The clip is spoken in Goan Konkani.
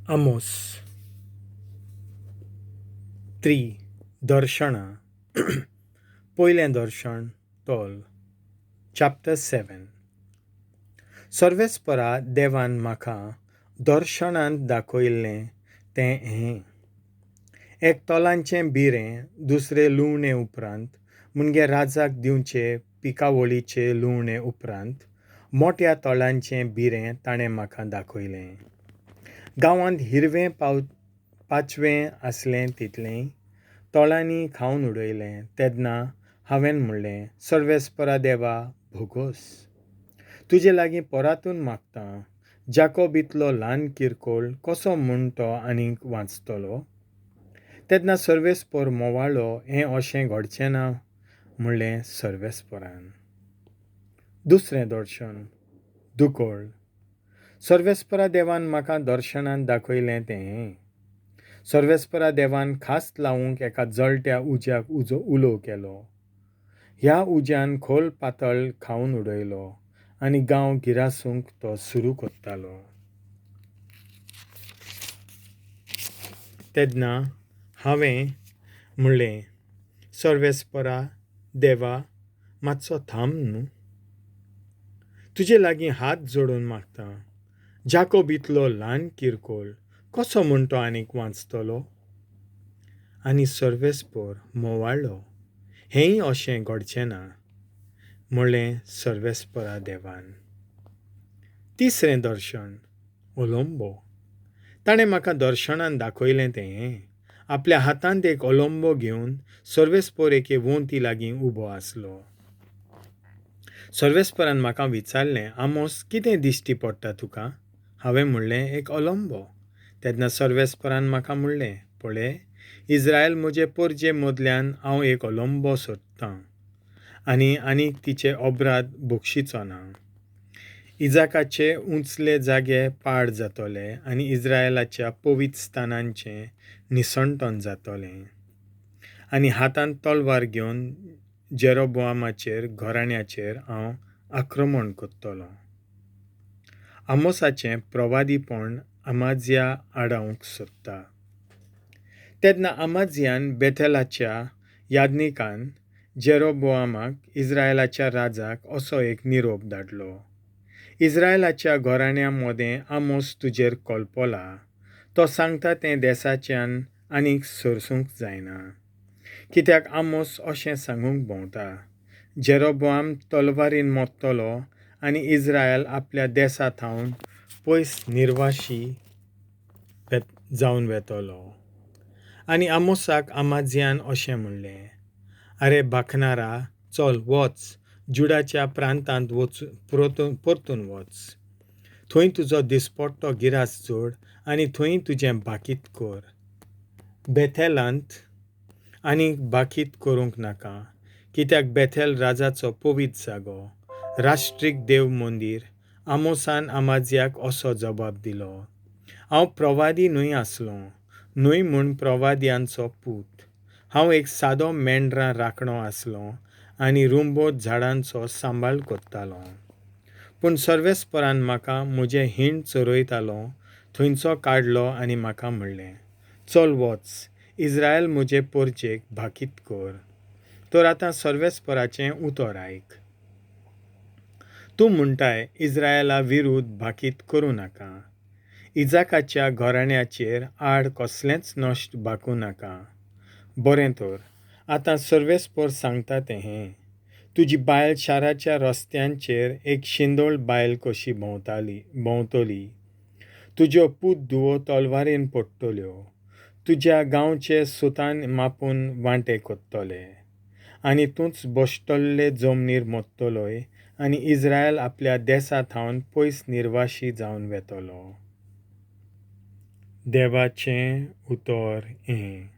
आमोस 3 दर्शणां. पयलें दर्शन तोल चॅप्टर 7. सर्वेस्परा देवान म्हाका दर्शनांत दाखयल्लें तें हें. एक तोलांचें बिरें दुसरे लुवणे उपरांत मुणगे राजाक दिवचे पिकावळीचे लुवणे उपरांत मोट्या तोलांचें बिरें ताणें म्हाका दाखयलें. गांवांत हिरवें पाचवें आसलें तितलेंय तोळांनी खावन उडयलें. तेन्ना हांवें म्हणलें, सर्वेस्परा देवा, भोगोस, तुजे लागीं परातून मागतां, जाकोब इतलो ल्हान किरकोळ कसो म्हूण तो आनीक वांचतलो? तेन्ना सर्वेस्पर मोवाळो, हें अशें घडचें ना म्हणलें सर्वेस्परान. दुसरें दर्शन दुकळ. सर्वेस्परा देवान म्हाका दर्शनान दाखयलें तें हें. सर्वेस्परा देवान खास लावूंक एका जळट्या उज्याक उजो उलो केलो. ह्या उज्यान खोल पातळ खावन उडयलो आनी गांव गिरासूंक तो सुरू करतालो. तेन्ना हांवें म्हणलें, सर्वेस्परा देवा, मातसो थांब न्हू, तुजे लागीं हात जोडून मागतां, जाकोब इतलो ल्हान किरकोळ कसो म्हूण तो आनीक वांचतलो? आनी सर्वेस्पर मोवाळ्ळो, हेंय अशें घडचें ना म्हणलें सर्वेस्परा देवान. तिसरें दर्शन ओलंबो. ताणें म्हाका दर्शनान दाखयलें तें हें. आपल्या हातांत एक ओलंबो घेवन सर्वेस्पर एके वोंती लागीं उबो आसलो. सर्वेस्परान म्हाका विचारलें, आमोस, कितें दिश्टी पडटा तुका? हांवें म्हणलें, एक ओलंबो. तेन्ना सर्वेस्परान म्हाका म्हणलें, पळय, इज्रायल म्हजे परजे मदल्यान हांव एक ओलंबो सोदतां आनी आनीक तिचे अपराध बक्षिचो ना. इजाकाचे उंचले जागे पाड जातले आनी इज्रायलाच्या पवित्र स्थानांचें निसणटन जातलें. आनी हातांत तलवार घेवन जेरोबोआमाचेर घराण्याचेर हांव आक्रमण करतलों. आमोसाचें प्रवादीपण अमाजिया आडावंक सोदता. तेन्ना अमाजियान बेथेलाच्या याज्ञिकान जेरोबोआमाक इज्रायलाच्या राजाक असो एक निरोप धाडलो, इज्रायलाच्या घराण्या मदें आमोस तुजेर कल्पला, तो सांगता तें देसाच्यान आनीक सोरसूंक जायना. कित्याक आमोस अशें सांगूंक भोंवता, जेरोबोआम तलवारीन मरतलो आनी इज्रायल आपल्या देसा थावन पयस निर्वाशी जावन वेतलो. आनी आमोसाक अमाजियान अशें म्हणलें, आरे बाखनारा, चल वच, जुडाच्या प्रांतांत वच, परतून वच, थंय तुजो दिसपट्टो गिरास जोड आनी थंय तुजें भाकीत कर. बेथेलांत आनीक भाकीत करूंक नाका, कित्याक बेथेल राजाचो पवित्र जागो, राष्ट्रीक देव मंदीर. आमोसान अमाजियाक असो जबाब दिलो, हांव प्रवादी न्हय आसलों, न्हय म्हूण प्रवाद्यांचो पूत. हांव एक सादो मेंढरां राखणो आसलों आनी रुंबोत झाडांचो सांबाळ करतालों. पूण सर्वेस्परान म्हाका म्हजें हींड चरयतालो थंयचो काडलो आनी म्हाका म्हणलें, चल वच, इज्रायल म्हजे परजेक भाकीत कर. तर आतां सर्वेस्पराचें उतर आयक. तूं म्हणटाय, इज्रायला विरुद्ध भाकीत करूं नाका, इजाकाच्या घराण्याचेर आड कसलेंच नश्ट भाकूं नाका. बरें तर, आतां सर्वेस्पर सांगता तें हें, तुजी बायल शाराच्या रस्त्यांचेर एक शिंदोळ बायल कशी भोंवतली. तुज्यो पूत धुवो तलवारीन पडटल्यो, तुज्या गांवचे सुतान मापून वांटे करतले आनी तूंच बसतल्ले जमनीर मरतलोय आनी इज्रायल आपल्या देसा थावन पयस निर्वाशी जावन वेतलो. देवाचें उतर हें.